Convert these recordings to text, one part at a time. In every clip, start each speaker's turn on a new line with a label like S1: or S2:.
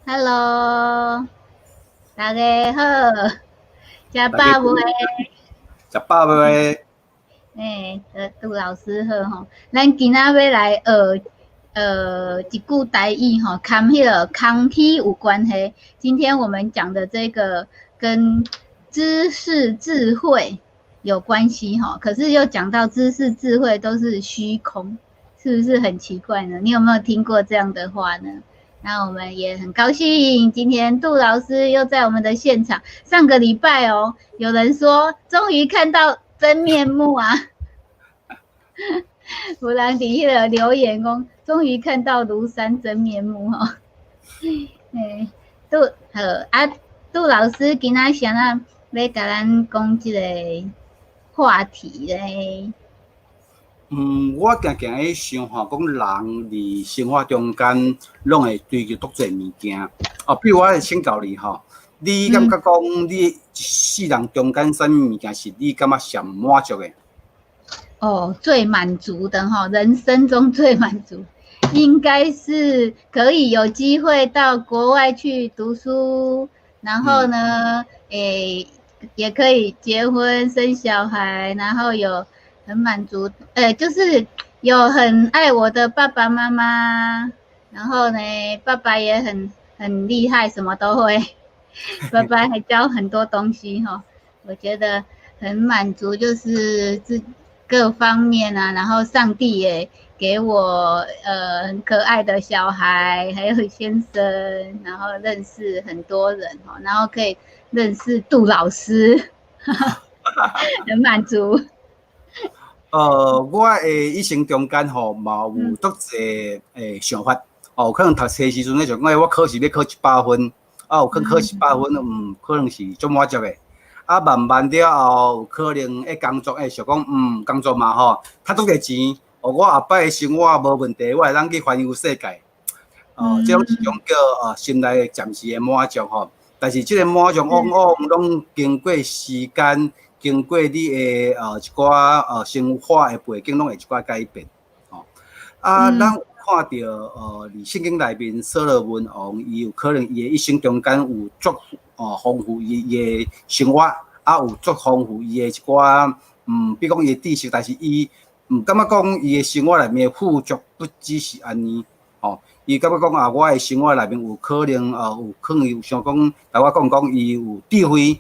S1: Hello，大家好，食飽未？
S2: 食飽未？
S1: 欸，杜老師好吼，咱今仔欲來學一句台語吼，佮彼个空虛有關係。今天我們講的這個跟知識智慧有關係吼，可是又講到知識智慧都是虛空，是不是很奇怪呢？你有沒有聽過這樣的話呢？那我們也很高興，今天杜老師又在我們的現場。上個禮拜哦，有人說終於看到真面目啊！有人佇彼个留言講，終於看到廬山真面目吼。欸，杜好啊，杜老師今仔啥啊欲共咱講這个話題咧？
S2: 嗯，我定定咧想吼，講人佇生活中間攏會追求足濟物件。哦，比如我來請教你吼，你感覺講你一世人中間啥物物件是你感覺上滿足的？
S1: 哦，最滿足的吼，人生中最滿足，應該是可以有機會到國外去讀書，然後呢，欸，也可以結婚生小孩，然後有很滿足，欸，就是有很愛我的爸爸媽媽，然後呢，爸爸也很厲害，什麼都會，爸爸還教很多東西哈，我覺得很滿足，就是這各方面啊，然後上帝也給我很可愛的小孩，還有先生，然後認識很多人哈，然後可以認識杜老師，很滿足。
S2: 我的一生中間吼，嘛有足濟的想法，哦，可能讀冊時陣咧想講，我考試欲考100分，啊，有可能考一百分，可能是足滿足的。啊，慢慢了後，有可能咧工作會想講，工作嘛吼，趁足濟錢，哦，我後擺的生活無問題，我會當去環遊世界。哦，這攏是一種叫心內的暫時的滿足吼。但是這个滿足往往攏經過時間，經過你的一寡生活的背景，攏會一寡改變。吼，啊，咱有看著佇聖經內面，所羅門王伊有可能伊的一生中間有足豐富伊的生活，啊有足豐富伊的一寡，比如講伊的知識，但是伊毋感覺講伊的生活內面的富足不只是按呢，吼，伊感覺講啊，我的生活內面有可能有想講，頭我講講伊有智慧，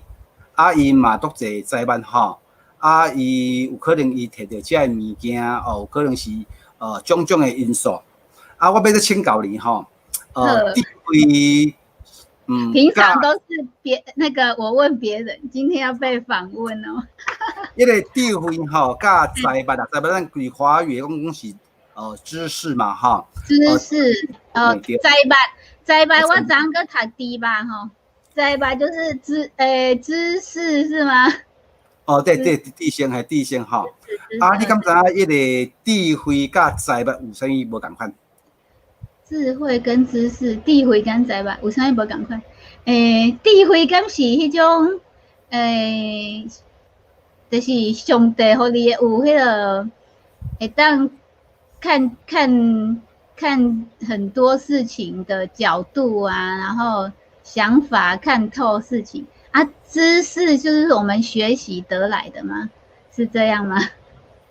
S2: 啊，伊嘛足濟財物吼，啊，伊有可能伊摕著這个物件，哦，有可能是種種的因素。啊，我欲閣請教你吼，智慧，
S1: 平常都是別那個我問別人，今天要被訪問哦。
S2: 彼个智慧吼，佮財物啊，財物咱規華語講講是知識嘛吼。
S1: 知識，財物，財物我昨昏閣讀豬肉吼，財物就是知識是嗎？
S2: 哦，對對，知識係知識吼。啊，你敢知影彼个智慧佮財物有啥物無仝款？
S1: 智慧跟知識，智慧跟財物有啥物無仝款？欸，智慧敢是彼種，欸，就是上帝予你的有彼个會當看看看很多事情的角度啊，然後想法看透事情啊。知識就是我們學習得來的嗎？是這樣嗎？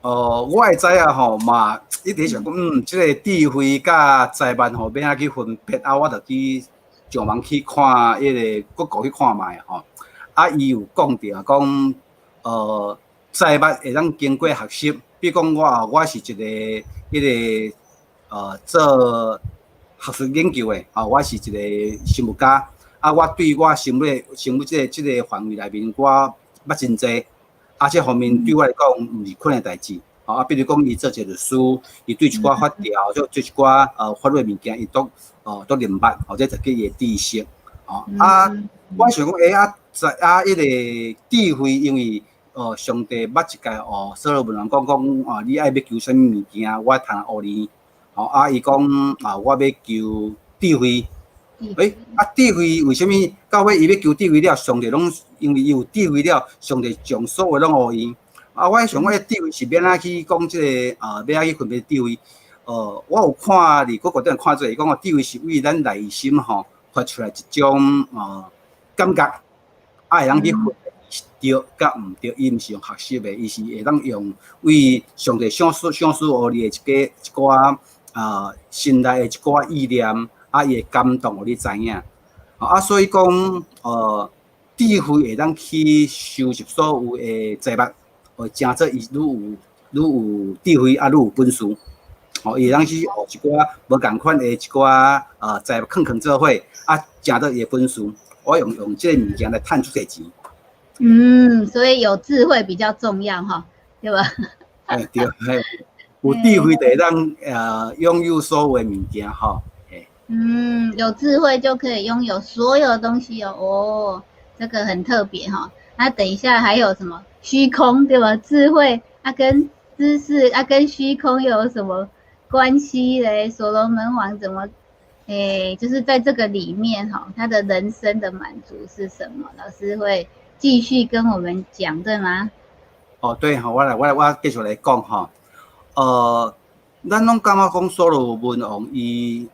S2: 哦，我會知影吼嘛，一直想講，這个智慧佮財物吼，欲按怎去分別啊？我就去上網去看，彼个 Google 去看覓吼。啊，伊有講著講，財物會當經過學習，比如講我是一个彼个做學術研究的，吼，我是一個生物家，啊，我對我生物這个範圍內面，我捌真濟。啊，這方面對我來講毋是困難代誌，吼啊，比如講伊做一個律師，伊對一寡法條，做一寡法律物件，伊都明白，或者就叫伊的知識，吼啊，我想講，欸啊，在啊，彼个智慧，因為上帝捌一擺哦，所羅門王講講啊，你愛欲求啥物物件，我通予你，吼啊，伊講啊，我欲求智慧。欸，啊，智慧為啥物到尾伊欲求智慧了，上帝攏因為伊有智慧了，上帝將所有攏予伊。啊，我想講，智慧是欲按怎去講這个啊？欲按怎去分別智慧？我有看佇 Google 頂看做，伊講哦，智慧是為咱內心吼發發出來一種感覺，啊會當去分對佮毋對，伊毋是用學習的，伊是會當用為上帝賞賜予你的一個一寡心內的一寡意念，啊伊會感動予你知影。啊，所以講，智慧會當去收集所有的財物，誠做伊愈有智慧，啊愈有本事，吼，伊會當去學一寡無仝款的一寡財物囥囥做伙，啊，誠做伊的本事。我用這个物件來趁足濟錢。
S1: 嗯，所以有智慧比較重要哈，對吧？
S2: 哎，對，嘿，有智慧就會當擁有所有的物件吼。
S1: 嗯，有智慧就可以擁有所有東西哦。哦，這個很特別哈。那等一下還有什麼虛空對吧？智慧啊跟知識啊跟虛空又有什麼關係嘞？所羅門王怎麼？欸，就是在這個裡面哈，他的人生的滿足是什麼？老師會繼續跟我們講，對嗎？
S2: 哦，對吼，我繼續來講吼。咱攏感覺講所羅門王伊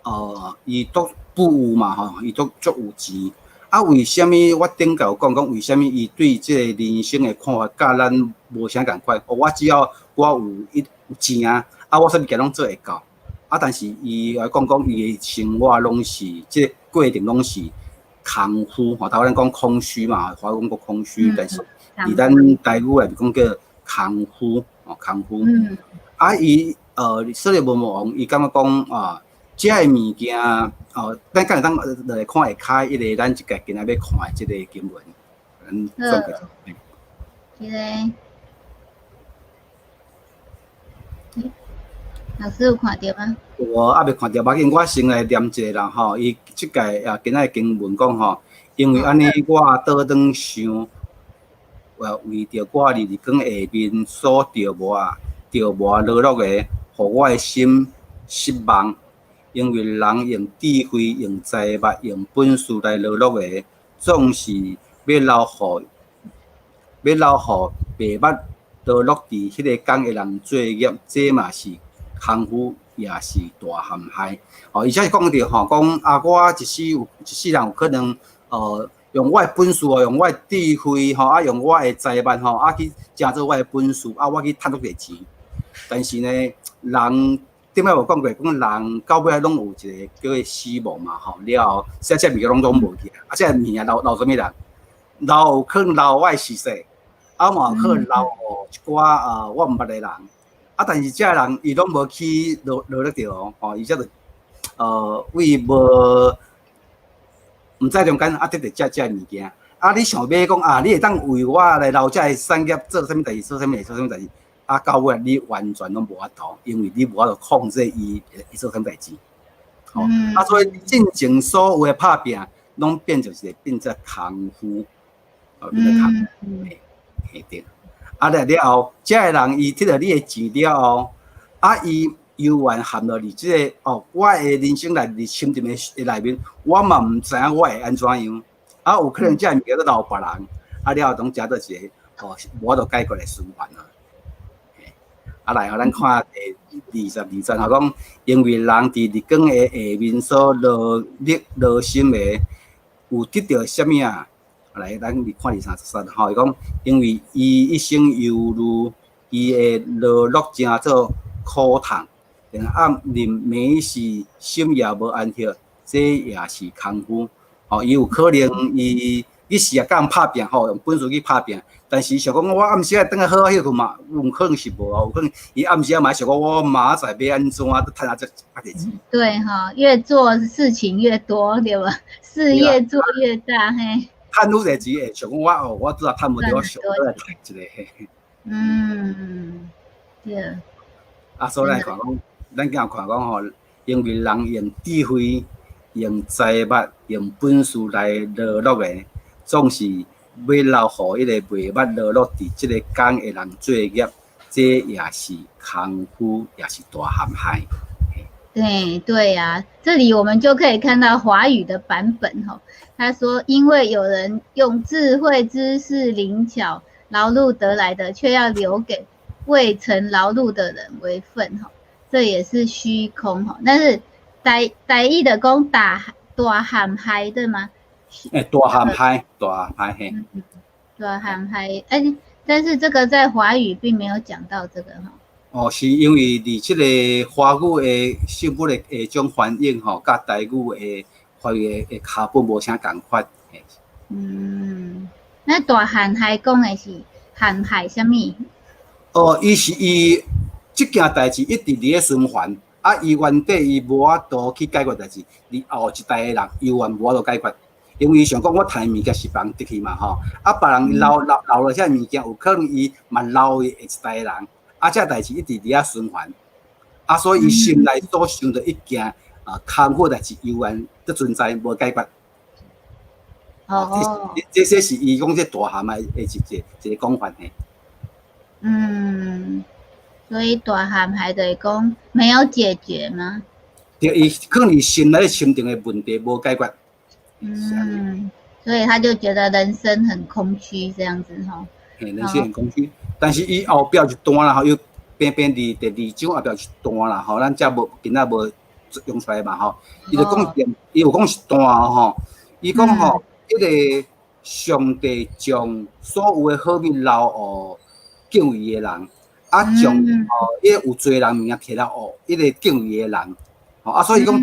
S2: 足富有嘛吼，伊足有錢。啊，為啥物我頂擺有講講？為啥物伊對這個人生的看法佮咱無啥仝款？哦，我只要我有錢啊，啊，我啥物件攏做會到。啊，但是伊來講講伊的生活攏是這個過程攏是空虛吼，台灣人講空虛嘛，華語講空虛，但是佇咱台語內面講叫空虛哦，空虛。啊，伊所羅門王伊感覺講啊，這个物件哦，咱敢會當落來看下跤彼个咱這個今仔欲看的這个經文，咱轉過去。
S1: 這个。老師有看著嗎？
S2: 有，猶未看著，無要緊，我先來念一下啦吼。伊這屆啊，今仔的經文講吼，因為按呢，我倒轉想，為著我佇日光下面所著磨著磨勞碌的，予我的心失望。因為人用智慧、用財物、用本事來勞碌的，總是欲留予袂捌勞碌佇彼个工的人做業，這嘛是空虛，也是大陷害。哦，伊遮是講著吼，講啊，我一世人有可能，用我的本事哦，用我的智慧吼，啊，用我的財物吼，啊，去成做我的本事，啊，我去趁足濟錢。但是呢，人頂擺有講過，講人到尾攏有一個叫做死亡嘛，吼，了後，這物件攏總無去，啊，這物件留啥物人？留有可能留我的子孫，啊嘛有可能留予一寡我毋捌的人。啊，但是這个人伊攏無去勞碌著哦，吼，伊才就為無毋知中間啊得著這个物件。啊，你想欲講啊，你會當為我來留這个產業做啥物代誌，做啥物代誌，做啥物代誌？啊，到尾你完全攏無法度，因為你無法度控制伊會做啥物代誌。吼，啊，所以進前所有的拍拚，攏變做一個變做空虛，哦，變做空虛，嘿對。啊了了後，這个人伊得著你的錢了後，啊，伊猶原陷落佇這个哦，我的人生內佇深沉的內面，我嘛毋知影我會按怎樣。啊，有可能這个物件閣留別人，啊了後攏成做一個哦，無法度解決的循環啊。啊，來，予咱看第22節，吼講，因為人佇日光的下面所勞力勞心的，有得著啥物啊？來，咱看23節吼，伊講，因為伊一生憂慮，伊的勞碌成做苦痛，連暗暝暝時心也無安歇，這也是空虛。吼，伊有可能伊日時也共人拍拚吼，用本事去拍拚，但是想講我暗時仔轉來好好歇睏嘛，有可能是無哦，有可能伊暗時仔嘛想講我明仔載欲按怎，閣趁遮濟錢。
S1: 對哈，越做事情越多，對吧？事業做越大，嘿。
S2: 趁愈濟錢會想講我哦，我拄仔趁無著，我想閣來趁一个。
S1: 嗯，對。
S2: 啊，所以來看講，咱今日看講吼，因為人用智慧、用財物、用本事來勞碌的，總是欲留予彼個袂捌勞碌佇這个工的人做業，這也是空虛，也是大陷害。
S1: 對對呀，這裡我們就可以看到華語的版本吼。他說：“因為有人用智慧、知識、靈巧勞碌得來的，卻要留給未曾勞碌的人為份，吼，這也是虛空，吼。但是台台語就講大大陷害對嗎？
S2: 欸，大陷害，大陷害嘿。
S1: 大陷害，欸，但是這個在華語並沒有講到這個哈。
S2: 哦，是因為佇這个華語的聖本的下種翻譯吼，佮台語的華語的跤本無啥仝款。
S1: 嗯，那大陷害講的是陷害啥物？
S2: 哦，伊是伊這件代誌一直佇咧循環，啊，伊原底伊無法度去解決代誌，佇後一代的人猶原無法度解決，因為伊想講我趁的物件是別人得去嘛吼，啊，別人留留留落這物件，有可能伊嘛留予下一代的人，啊，這代誌一直佇遐循環，啊，所以伊心內所想的一件啊，艱苦代誌猶原閣存在無解決。
S1: 哦，
S2: 這這是伊講這大陷害的一個講法嘿。
S1: 嗯，所以大陷害就是講沒有解決嗎？
S2: 對，伊可能心內心定的問題無解決。
S1: 嗯，所以他就覺得人生很空虛，這樣子吼。
S2: 嘿，人生很空虛，但是伊後壁一段啦吼，又邊邊佇第二章後壁一段啦吼，咱遮無今仔無用出來嘛吼。伊就講，伊有講一段吼，伊講吼，彼个上帝將所有的好物留予敬畏伊的人，啊，將哦，彼个有罪人物件提來予彼个敬畏伊的人，吼啊，所以講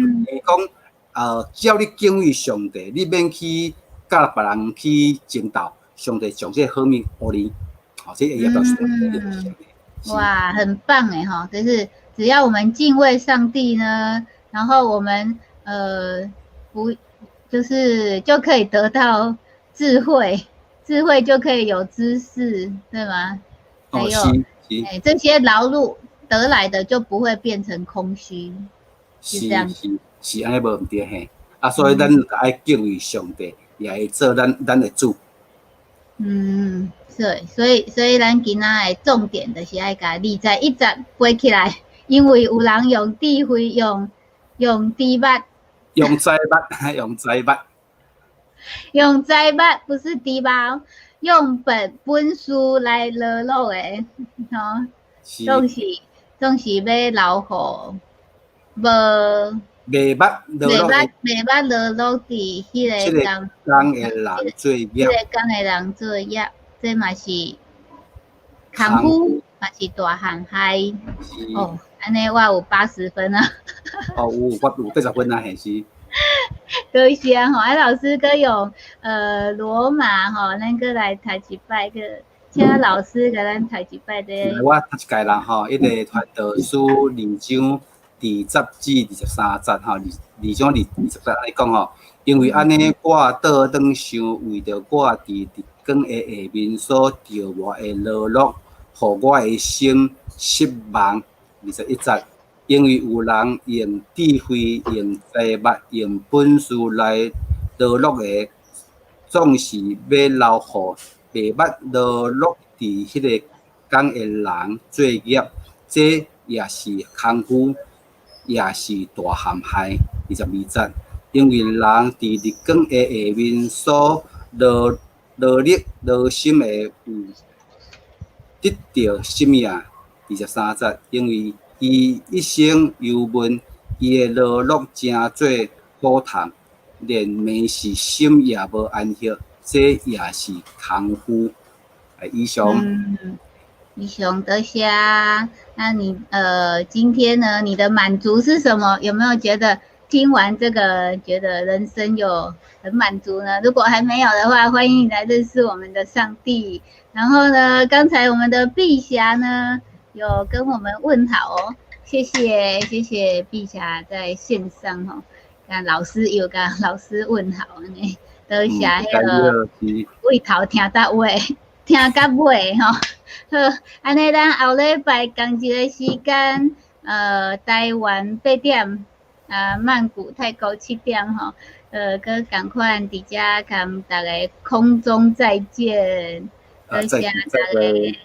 S2: 講，只要你敬畏上帝，你免去佮別人去爭鬥，上帝將這個好物予你，吼，這也表示。
S1: 哇，很棒誒吼，就是只要我們敬畏上帝呢，然後我們不就是就可以得到智慧，智慧就可以有知識，對嗎？還有，欸，這些勞碌得來的就不會變成空虛，是這樣。
S2: 是是按呢無毋對嘿，啊，所以咱愛敬畏上帝，也會做咱的主。
S1: 嗯，對，所以咱今仔的重點就是愛共21節背起來，因為有人用智慧用豬肉，
S2: 用財物，用財物，
S1: 用財物不是豬肉，用本事來勞碌的，吼，總是欲留予無
S2: 袂捌
S1: 袂捌勞碌佇彼个工
S2: 工的人做業，
S1: 彼个工的人做業，這嘛是空虛，嘛是大陷害。哦，按呢我有80分啊。
S2: 哦，有我有80分啊，還是。
S1: 多謝吼，啊老師閣用羅馬吼，咱閣來讀一擺個，請老師共咱讀一擺這個。
S2: 我讀一擺啦吼，彼個傳道書二章20至23節吼，二章20節按呢講吼，因為按呢，我倒轉想，為著我佇日光的下面所著磨的勞碌，予我的心失望。21節，因為有人用智慧、用財物、用本事來勞碌的，總是欲留予袂捌勞碌佇彼个工的人做業，這也是空虛，也是大陷害。22節，因為人佇日光的下面所勞勞力勞心的有得著啥物啊？23節，因為伊一生憂悶，伊的勞碌成做苦痛，連暝時心也無安息，這也是空虛。以上。
S1: 嗯，以上多謝。那你今天呢？你的滿足是什麼？有沒有覺得聽完這個，覺得人生有很滿足呢？如果還沒有的話，歡迎你來認識我們的上帝。然後呢，剛才我們的碧霞呢，有跟我們問好哦，謝謝謝謝碧霞在線上哦，跟老師有跟老師問好呢，多謝彼个對頭聽到尾，聽到尾吼。好，按呢咱後禮拜仝一个時間，台灣8點，啊，曼谷泰國7點吼，閣仝款佇遮共逐家空中再見，多謝大家。